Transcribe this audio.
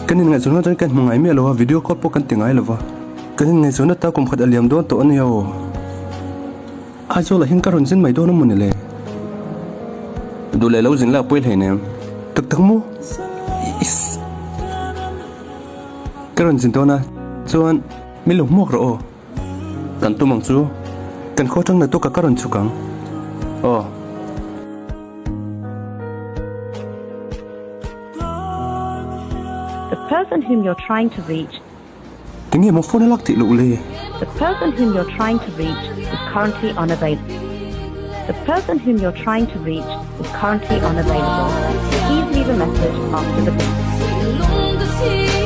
Kan inngaihzawn atangin kan hmu ngai miah lo a, video call pawh kan ti ngai lo va. Kan inngaihzawn ata kum khat a liam dawn tawh a nia aw. Aizawl ah hian ka rawn zin mai dawn a maw ni le? Duh leh lo zin la pawi hleinem. Tak tak maw? Iss. Ka rawn zin dawn a, chuan min lo hmuak rawh aw. Kan tum ang chu. Kan khaw atang naktuk ah ka rawn chhuk ang. Aw. The person whom you're trying to reach. Tinge maw phone a lak theih loh le? The person whom you're trying to reach is currently unavailable. The person whom you're trying to reach is currently unavailable. Please leave a message after the beep.